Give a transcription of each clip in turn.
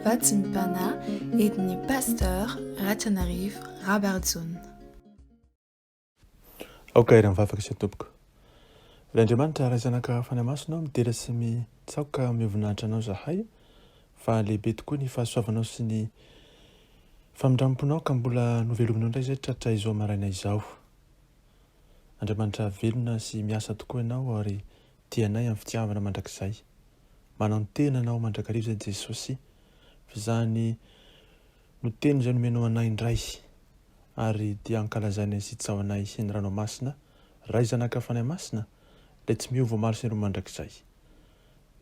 Vatsim-panahy entin'ny Pasteur Ratrianarivo Rabarijaona. Aoka hiray mivavaka isika tompoko. Ry Andriamanitra Ray Zanaka Fanahy Masina ô, midera sy mitsaoka miovinahitra Anao zahay fa lehibe tokoa ny fahasoavanao sy ny famindramponao ka mbola novelominao indray izay tratra izao maraina izao. Andriamanitra velona sy miasa tokoa Ianao ary tia anay amin'ny fitiavana mandrakizay. Manantena Anao mandrakariva izay Jesosy f'izany no teny izay nomenao anay indray ary dia ankalazainay sy tsaoanay sy ny Ranao Masina, Ray Zanaka Fanahy Masina, ilay tsy miova omaly sy ny mandrakizay.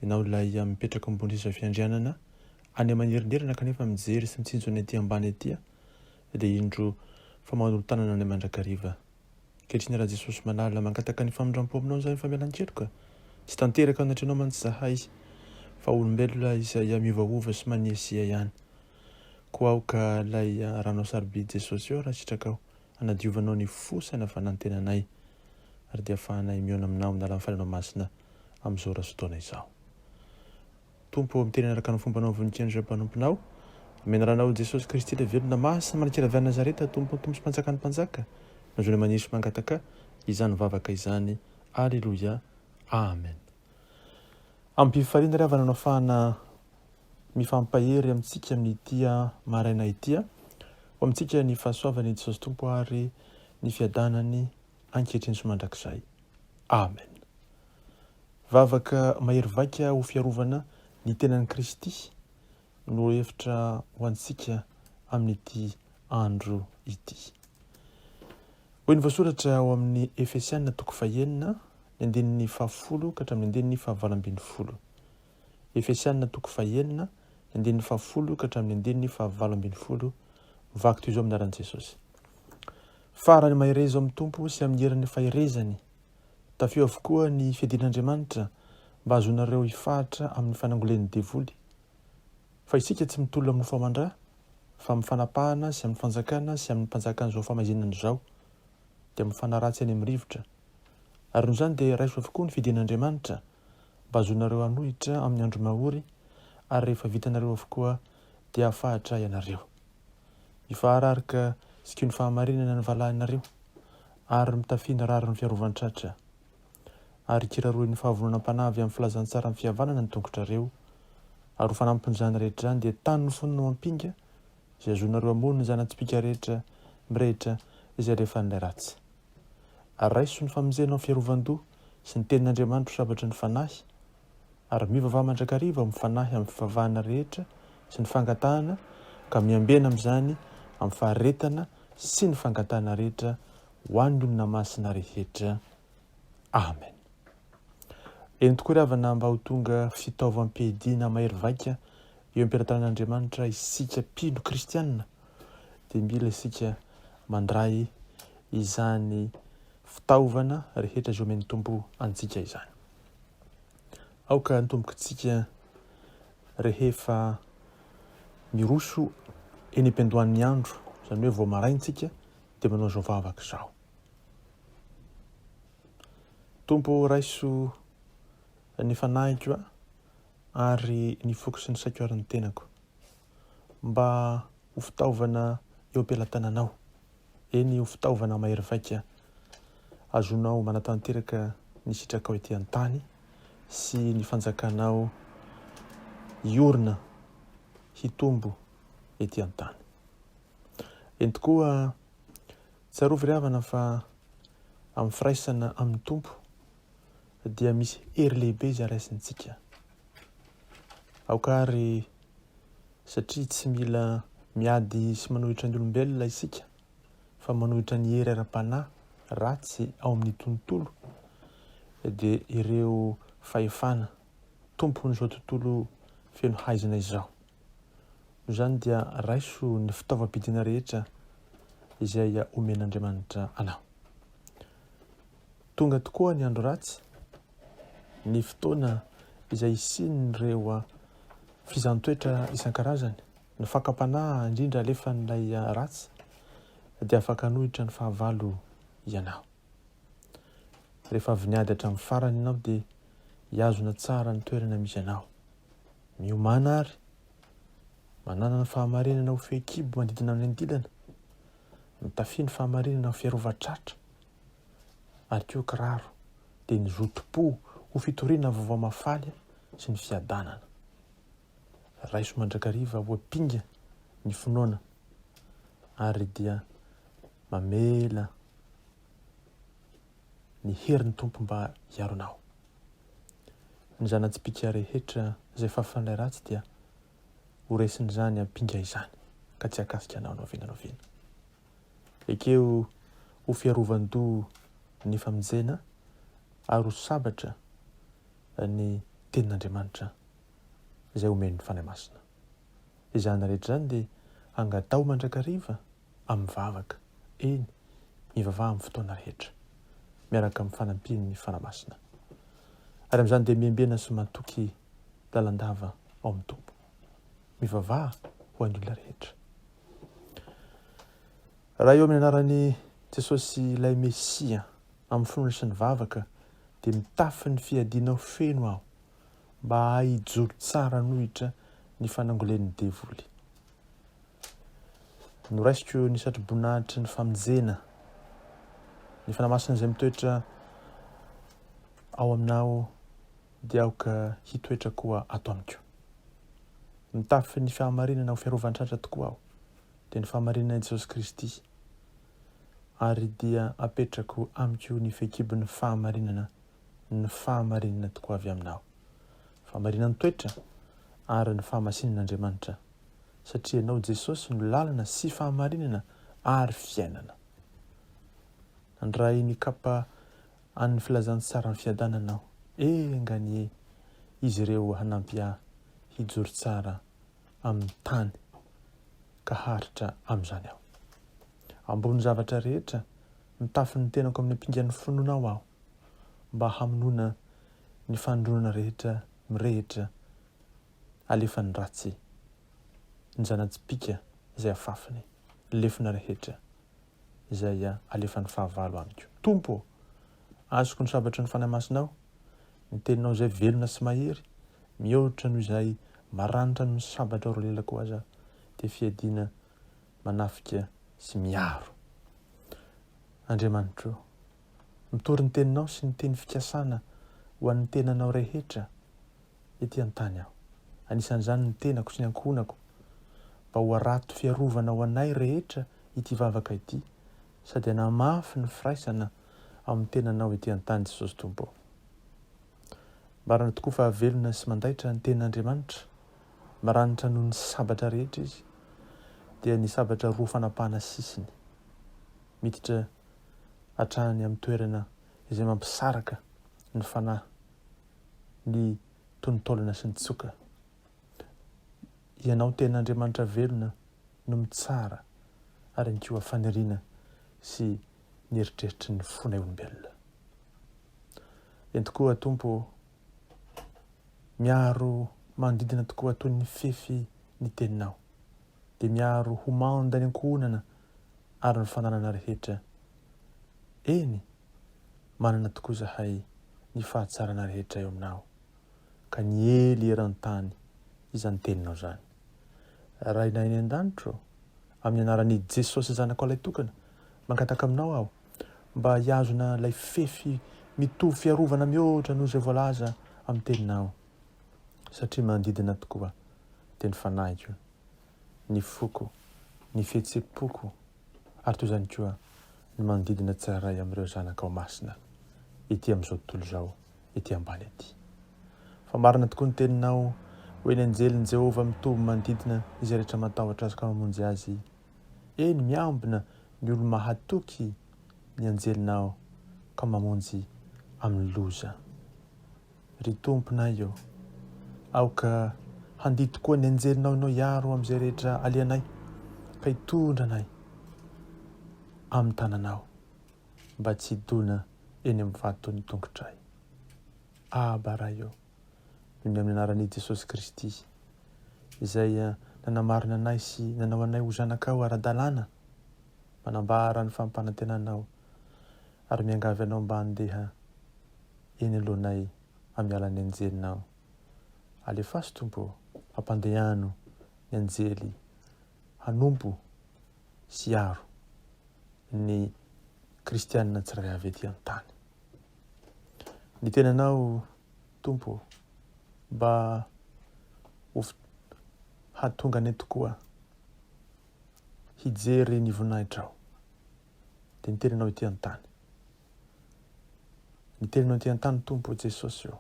Ianao ilay mipetraka ambony seza fiandrianana any aman'herinerina kanefa mijery sy mitsinjo ny aty ambany aty dia indro fa manolo-tanana anay mandrakariva. Ankehitriny raha Jesosy malala mangataka ny famindrampo aminao izahay mifamelan-keloka, tsy tanteraka anatrehanao mantsy izahay fa olombelona izay miovaova sy maniasia ihany. Koa aoka ilay ranao sarobidy Jesosy eo raha sitrakao hanadiovanao ny fo saina fanantenanay ary dia afahanay mihaona aminao amin'ny alalan'ny Fanahinao Masina amin'izao ora sy fotoana izao. Tompo ô, miteny araka ny fombanao voninkazo izay mpanomponao. Amin'ny anaranao Jesosy Kristy ilay velona masina manakira avy any Nazareta, Tompo Tompo sy Mpanjakan'ny mpanjaka, no maniry sy mangataka izany vavaka izany. Aleloia. Amen. Ampifaliana ry havana no afahana mifampahery amintsika amin'ity maraina ity. Ho amintsika ny fahasoavan'i Jesosy Tompo ary ny fiadanany ankehitriny sy mandrakizay. Amen. Vavaka mahery vaika ho fiarovana ny tenan'i Kristy no hevitra ho antsika amin'ity andro ity. Hoy ny voasoratra ao amin'ny Efesiana toko fahenina, ny andininy fahafolo ka hatramin'ny andininy fahavalo ambin'ny folo. Efesiana toko fahenina, ny andininy fahafolo ka hatramin'ny andininy fahavalo ambin'ny folo, mivaky toy izao amin'ny anaran'i Jesosy. Farany mahereza ao amin'ny Tompo sy amin'ny herin'ny faherezany. Tafio avokoa ny fiadian'Andriamanitra mba hahazoanareo hifahatra amin'ny fanangolen'ny devoly. Fa isika tsy mitolona amin'ny nofo aman-dra, fa amin'ny fanapahana sy amin'ny fanjakana sy amin'ny mpanjakan'izao famaizinana izao, dia amin'ny fanahy ratsy any amin'ny rivotra. Ary noho izany dia raiso avokoa ny fiadian'Andriamanitra, mba hahazoanareo hanohitra amin'ny andro mahory, ary rehefa vitanareo avokoa dia hafahatra ianareo. Mifahara araka sikio ny fahamarinana ny valahinareo, ary mitafia ny rarin'ny fiarovan-tratra. Ary kiraroin'ny fahavononam-panahy avy amin'ny filazantsaran'ny fihavanana ny tongotrareo, ary ho fanampin'izany rehetra izany dia tany nofonina ho ampinga, izay azonareo hamono ny zana-tsipìka rehetra mirehitra izay alefan'ilay ratsy. Ary raiso ny famonjena ho fiarovan-doha sy ny tenin'Andriamanitra ho sabatry ny fanahy, Ary mivavaha mandrakariva amin'ny fanahy amin'ny fivavahana rehetra sy ny fangatahana, ka miambena amin'izany amin'ny faharetana sy ny fangatahana rehetra ho an'ny olona masina rehetra. Amen. Eny tokoa ry havana mba ho tonga fitaovam-piadiana mahery vaika eo am-pelatanan'Andriamanitra isika mpino kristiana dia mila isika mandray izany fitaovana rehetra izay omen'ny Tompo antsika izany. Aoka ny tombokitsika rehefa miroso eny am-piandohan'ny andro, izany hoe vao maraina isika dia manao izao vavaka izao. Tompo ô, raiso ny fanahiko ary ny foko sy ny saiko ary ny tenako mba ho fitaovana eo am-pelatananao. Eny, ho fitaovana mahery vaika azonao manatanteraka ny sitrakao ety an-tany sy ny fanjakanao hiorina hitombo ety an-tany. Eny tokoa, tsarovy ry havana fa amin'ny firaisana amin'ny Tompo dia misy hery lehibe izay raisintsika. Aoka ary satria tsy mila miady sy manohitra ny olombelona isika fa manohitra ny hery ara-panahy ratsy ao amin'ny tontolo dia ireo fahefana tompon'izao tontolo feno haizina izao. Noho izany dia raiso ny fitaovam-pidiana rehetra izay omen'Andriamanitra anao. Tonga tokoa ny andro ratsy, ny fotoana izay hisian'ireo fizahàn-toetra isan-karazany, ny fakam-panahy indrindra alefan'ilay ratsy, dia afaka hanohitra ny fahavalo ianao. Rehefa avy niady hatramin'ny farany ianao dia hihazona tsara ny toerana misy anao. Miomàna àry. Manana ny fahamarinana ho fehikibo manodidina ny andilana, mitafia ny fahamarinana ho fiarovan-tratra, ary koa kiraro, dia ny zotom-po ho fitoriana ny vaovao mahafaly sy ny fiadanana. Raiso mandrakariva ho ampinga ny finoana, ary dia mamela ny herin'ny Tompo mba hiaro anao. Ny zana-tsipìka rehetra izay fafan'ilay ratsy dia ho resin'izany ampinga izany, ka tsy hahakasika anao na oviana na oviana. Ekeo ho fiarovan-doha ny famonjena ary ho sabatra ny Tenin'Andriamanitra izay omen'ny Fanahy Masina. Izany rehetra izany dia angataho mandrakariva amin'ny vavaka, eny, mivavaha amin'ny fotoana rehetra, miaraka amin'ny fanampian'ny Fanahy Masina. Ary amin'izany dia miambena sy matoky lalandava ao amin'ny Tompo. Mivavaha ho an'ny olona rehetra. Raha eo amin'ny anaran'i Jesosy ilay Mesia, amin'ny finoana sy ny vavaka, dia mitafy ny fiadianao feno aho, mba hahay hijoro tsara hanohitra ny fanangolen'ny devoly. Noraisiko ny satroboninahitry ny famonjena, ny Fanahy Masina izay mitoetra ao aminao dia aoka hitoetra koa ato amiko. Mitafy ny fahamarinana ho fiarovan-tratra tokoa aho, dia ny fahamarinan'i Jesosy Kristy, ary dia apetrako amiko ny fehikibon'ny fahamarinana, ny fahamarinana tokoa avy aminao. Fahamarinan'ny toetra ary ny fahamasinan'Andriamanitra, satria Ianao Jesosy no lalana sy fahamarinana ary fiainana. Nandray ny kapa an'ny filazantsaran'ny fiadanana aho, enga anie izy ireo hanampy ahy hijoro tsara amin'ny tany ka haharitra amin'izany aho. Ambony zavatra rehetra, mitafy ny tenako amin'ny ampingan'ny finoanao aho, mba hamonoana ny fanindronana rehetra mirehitra alefan'ny ratsy, ny zana-tsipìka izay afafiny, ny lefona rehetra izay alefan'ny fahavalo amiko. Tompo ô, azoko ny sabatry ny Fanahy Masinao, ny teninao izay velona sy mahery, mihoatra noho izay maranitra noho ny sabatra roa lela koa aza, dia fiadiana manafika sy miaro. Andriamanitro, mitory ny teninao sy ny teny fikasana ho an'ny tenanao rehetra ety an-tany aho, anisan'izany ny tenako sy ny ankohonako, mba ho harato fiarovana ho anay rehetra ity vavaka ity, sady hanamafy ny firaisana amin'ny tenanao ety an-tany Jesosy Tompo ô. Marina tokoa fa velona sy mandaitra ny tenin'Andriamanitra, maranitra noho ny sabatra rehetra izy, dia ny sabatra roa fanapahana sisiny, miditra hatrany amin'ny toerana izay mampisaraka ny fanahy, ny tonon-taolana sy ny tsoka. Ianao tena Andriamanitra velona no mitsara ary ny koa faniriana sy ny eritreritry ny fonay olombelona. Eny tokoa Tompo ô, miaro manodidina tokoa toy ny fefy ny teninao, dia miaro ho manda ny ankohonana ary ny fananana rehetra. Eny, manana tokoa izahay ny fahatsarana rehetra eo aminao, ka niely eran-tany izany teninao izany. Rainay any an-danitra ô, amin'ny anaran'i Jesosy Zanakao Lahitokana, mangataka aminao aho mba hihazona ilay fefy mitovy fiarovana mihoatra noho izay voalaza amin'ny teninao, satria manodidina tokoa dia ny fanahiko, ny foko, ny fihetseham-poko, ary toy izany koa ny manodidina tsirairay amin'ireo zanakao masina ety amin'izao tontolo izao ety ambany ety. Fa marina tokoa ny teninao hoe ny anjelin'i Jehovah mitoby manodidina izay rehetra matahotra azy ka mamonjy azy. Eny, miambina ny olo-mahatoky ny anjelinao ka mamonjy amin'ny loza. Ry Tomponay ô, aoka handihy tokoa ny anjelinao Ianao hiaro amin'izay rehetra alehanay, ka hitondra anay amin'ny tananao, mba tsy hidona eny amin'ny vaton'ny tongotray. Aba Ray ô, noho ny amin'ny anaran'i Jesosy Kristy, izay nanamarina anay sy nanao anay ho zanakao ara-dalàna, manambara ny fampanantenanao ary miangavy anao mba handeha eny alohanay amin'ny alalan'ny anjelinao. Alefaso Tompo ô, ampandehano. ny anjely hanompo sy hiaro ny kristianina tsirairay avy ety an-tany. Ny tenanao Tompo ô, mba ho hahatonga anay tokoa hijery ny voninahitrao, dia ny tenanao ety an-tany. Ny tenanao ety an-tany Tompo Jesosy ô,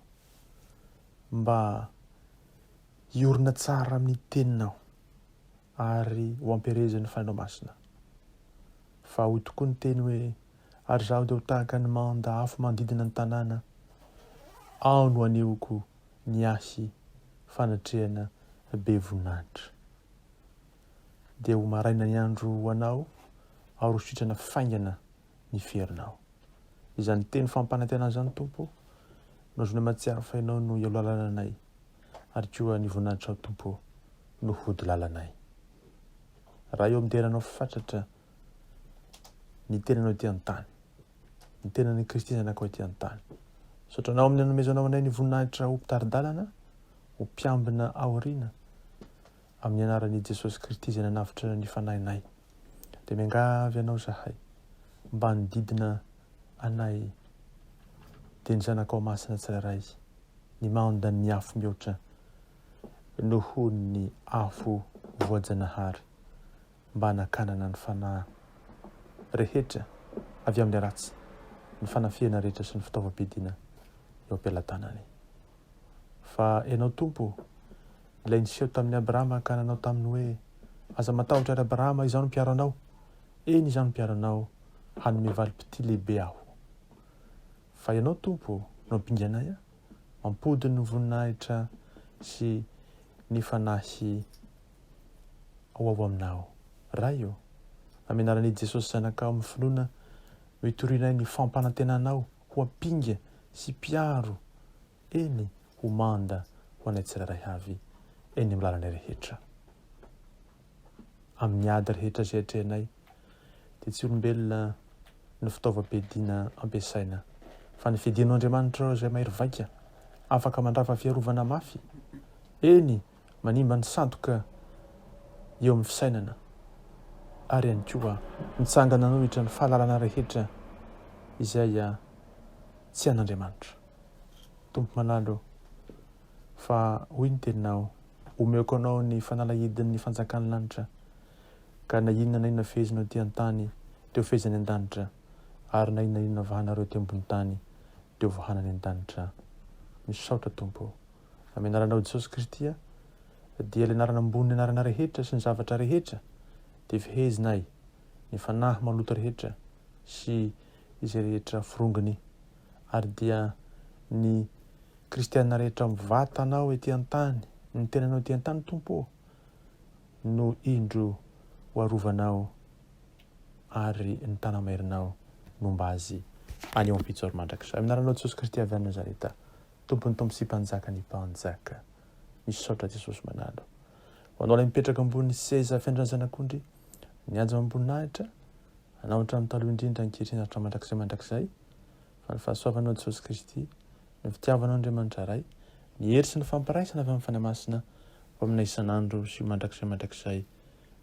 mba hiorina tsara amin'ny teninao ary ho ampirezin'ny Fanahinao Masina. Fa hoy tokoa ny teny hoe, Ary izaho dia ho tahaka ny manda afo manodidina ny tanàna, ao no hanehoako ny ahy fanatrehana be voninahitra. Dia ho maraina ny andro ho anao, ary ho sitrana faingana ny ferinao. Izany teny fampanantenana izany, Tompo, no azonay mahatsiaro fa Ianao no hialoha anay, ary koa ny voninahitrao, Tompo, no hody lalanay. Ray ô, midera Anao fatratra ny tenanao ety an-tany, ny tenan'i Kristy Zanakao ety an-tany. Misaotra Anao amin'ny nanomezanao anay ny voninahitra ho mpitari-dalana, ho mpiambina aoriana, amin'ny anaran'i Jesosy Kristy izay nanavotra ny fanahinay. Dia miangavy Anao izahay mba hanodidina anay dia ny Zanakao Masina tsirairay, ny mandan'ny afo mihoatra noho ny afo voajanahary mba hanakanana ny fanahy rehetra avy amin'ilay ratsy, ny fanafihana rehetra sy ny fitaovam-piadiana eo am-pelatanany. Fa Ianao Tompo, Ilay niseho tamin'i Abrahama ka nanao taminy hoe, Aza matahotra, ry Abrahama, Izaho no mpiaro anao, eny, Izaho no mpiaro anao, hanome valim-pitia lehibe Aho. Fa Ianao Tompo no ampinganay, mampody ny voninahitra sy ny fanahy ho ao aminao. Ray ô, amin'ny anaran'i Jesosy Zanakao amin'ny finoana no itorianay ny fampanantenanao ho ampinga sy mpiaro, eny, ho manda ho anay tsirairay avy eny amin'ny lalanay rehetra. Amin'ny ady rehetra izay atrehinay, dia tsy olombelona no fitaovam-piadiana ampiasaina, fa ny fiadianao Andriamanitra izay mahery vaika, afaka mandrava fiarovana mafy, eny, manimba ny sandoka eo amin'ny fisainana, ary ihany koa mitsangana hanohitra ny fahalalana rehetra izay tsy an'Andriamanitra. Tompo malala ô, fa hoy ny teninao, Omeko anao ny fanalahidin'ny fanjakan'ny lanitra, ka na inona na inona fehezinao ety an-tany dia ho feheziny an-danitra, ary na inona na inona vahanareo ety ambony tany dia ho vahana any an-danitra. Misaotra Tompo ô. Amin'ny anaranao Jesosy Kristy a, dia ilay anarana ambonin'ny anarana rehetra sy ny zavatra rehetra dia fehezinay ny fanahy maloto rehetra sy izay rehetra forongony ary dia ny kristiana rehetra mivatanao ety an-tany, ny tenanao ety an-tany Tompo ô, no indro ho arovanao ary ny tanamairinao momba azy any eo ampitso ary mandrakizay. Amin'ny anaranao Jesosy Kristy avy any Nazareta, Tompon'ny Tompo sy Mpanjakan'ny Mpanjaka. Misaotra Jesosy manalo. Ho anao ilay mipetraka ambony seza fiandran'ny Zanak'ondry, ny haja amam-boninahitra, anao hatramin'ny taloha indrindra ankehitriny ary hatramin'ny mandrakizay mandrakizay, fa ny fahasoavanao Jesosy Kristy, ny fitiavanao Andriamanitra Ray, ny hery sy ny fampiraisana avy amin'ny Fanahy Masina ho aminay isan'andro sy ho mandrakizay mandrakizay.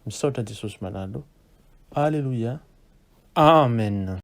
Misaotra Jesosy malalo. Aleloia. Amen.